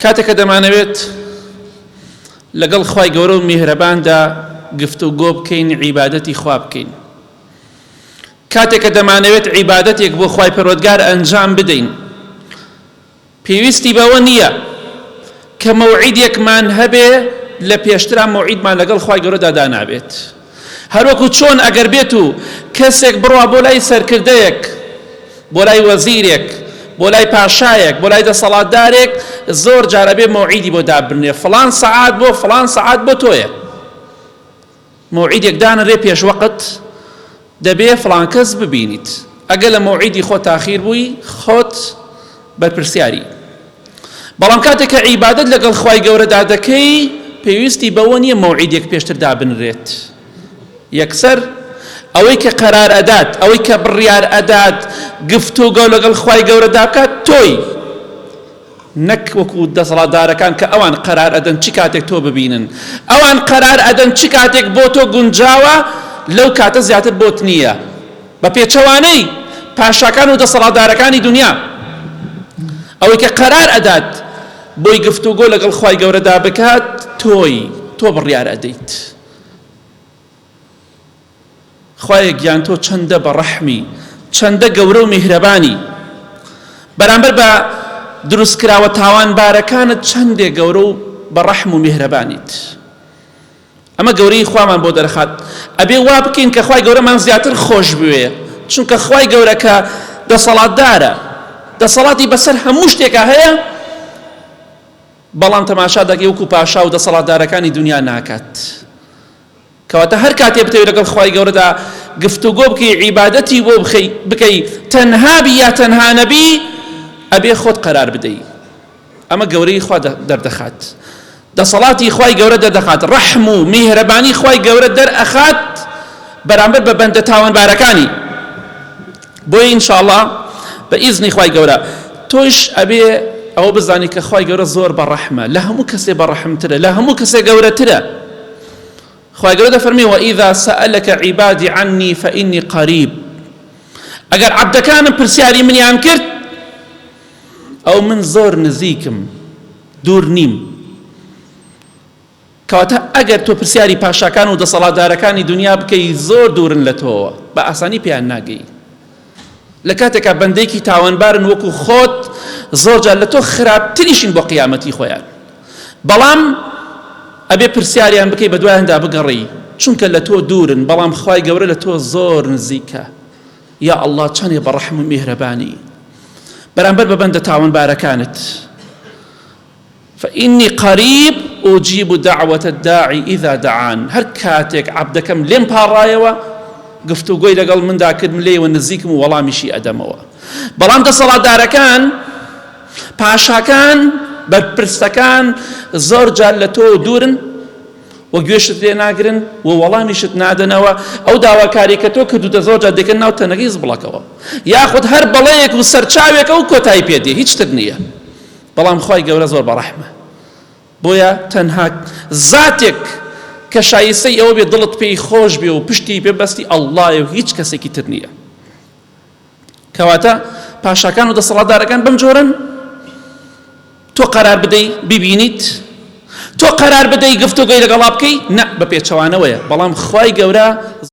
کاتێک کە دەمانەوێت لەگەڵ خوای گەورە و میهرەباندا گفتوگۆ بکەین عیبادەتی خوا بکەین کاتێک کە دەمانەوێت عیبادەتێک بۆ خوای پەروەردگار ئەنجام بدەین پێویستی بەوە نییە کە مەوعیدێکمان هەبێ لە پێشترا مەوعیدمان لەگەڵ خوای گەورەدا دانابێت هەروەکو چۆن ئەگەر بێت و کەسێک بڕوا بۆ لای سەرکردەیەک بۆ لای وەزیرێک بۆ لای پاشایەک بۆ لای دەسەڵاتدارێک زۆر جار ئەبێ مەوعیدی بۆ دابنێ فڵان سەعات بۆ فڵان سەعات بۆ تۆیە مەوعیدێک دانرێ پێش وەقت دەبێ فڵان کەس ببینیت ئەگەر لە مەوعیدی خۆت تاخیر بووی خۆت بەرپرسیاری بەڵام کاتێک کە عیبادەت لەگەڵ خوای گەورەدا دەکەی پێویستی بەوە نییە مەوعیدێک پێشتر دابنرێت یەکسەر ئەوەی کە قەرار ئەدات ئەوەی کە بڕیار ئەدات گفتوگۆ لەگەڵ خوای گەورەدا بکات تۆی نەک وەکو دەسەڵاتدارەکان کە ئەوان قەرار ئەدەن چ کاتێک تۆ ببینن ئەوان قەرار ئەدەن چ کاتێک بۆ تۆ گونجاوە لەو کاتە زیاتر بۆت نییە بە پێچەوانەی پاشاکان و دەسەڵاتدارەکانی دنیا ئەوەی کە قەرار ئەدات بۆی گفتوگۆ لەگەڵ خوای گەورەدا بکات تۆی تۆ بڕیار ئەدەیت خوایە گیان تۆ چەندە بە ڕەحمی چەندە گەورە و میهرەبانی بەرامبەر بە دروستکراوە تاوانبارەکانت چەندێ گەورە و بە ڕەحم و میهرەبانیت ئەمە گەورەی خوامان بۆ دەرخات ئەبێ وا بکەین کە خوای گەورەمان زیاتر خۆش بوێ چونکە خوای گەورە کە دەسەڵاتدارە دەسەڵاتی بەسەر هەموو شتێکا هەیە بەڵام تەماشا دەکەی وەکو پاشا و دەسەڵاتدارەکانی دنیا ناکات کەواتە هەر کاتێ بتەوێت لەگەڵ خوای گەورەدا گفتوگۆ بکەی عیبادەتی بۆ بخەی بکەی تەنها بی یا تەنها نەبی ئەبێ خۆت قەرار بدەی ئەمە گەورەی خوا دەردەخات دەسەڵاتی خوای گەورە دەردەخات ڕەحم و میهرەبانی خوای گەورە دەرئەخات بەرامبەر بە بەندە تاوانبارەکانی بۆیە ئینشاءاللە بە ئیزنی خوای گەورە تۆش ئەبێ ئەوە بزانی کە خوای گەورە زۆر بە ڕەحمە لە هەموو کەسێ بە ڕەحمترە لە هەموو کەسێ گەورەترە خوای گەورە دەفەرمێ وإذا سألك عبادی عني فإني قریب ئەگەر عەبدەکانم پرسیاری منیان کرد ئەو من زۆر نزیکم دوور نیم کەواتە ئەگەر تۆ پرسیاری پاشاکان و دەسەڵاتدارەکانی دنیا بکەی زۆر دوورن لە تۆوە بە ئاسانی پێیان ناگەی لە کاتێکا بەندێکی تاوانبارن وەکو خۆت زۆر جار لە تۆ خراپتریشن بۆ قیامەتی خۆیان بەڵام ئەبێ پرسیاریان بکەی بە دوایاندا بگەڕێی چونکە لە تۆ دوورن بەڵام خوای گەورە لە تۆ زۆر نزیکە یا ئەڵڵا چەنێ بە ڕەحم و میهرەبانی بەرامبەر بە بەندە تاوانبارەکانت فإنی قریب أجیب دعوة الداعی إذا دعان هەر کاتێک عەبدەکەم لێم پاڕایەوە گفتوگۆی لەگەڵ مندا کرد من لێیەوە نزیکم و وەڵامیشی ئەدەمەوە بەڵام دەسەڵاتدارەکان پاشاکان بەرپرسەکان زۆر جار لە تۆ دوورن و گوێشت لێ ناگرن و وەڵامیشت نادەنەوە ئەو داواکاری کە تۆ کردوتە زۆر جار دەکەن ناو تەنەکەی زبڵەکەوە یاخود هەر بەڵێیەک و سەرچاوێکە و کۆتایی پێ دێ هیچ تر نییە بەڵام خوای گەورە زۆر بەڕەحمە بۆیە تەنها زاتێک کە شایستەی ئەوە بێ دڵت پێی خۆش بێ و پشتی پێ بەستی ئەڵڵایە و هیچ کەسێکی تر نییە کەواتە پاشاکان و دەسەڵاتدارەکان بەم جۆرن تۆ قەرار بدەی ببینیت تۆ قەرار بدەی گفتوگۆی لەگەڵا بکەی نە بە پێچەوانەوەیە بەڵام خوای گەورە.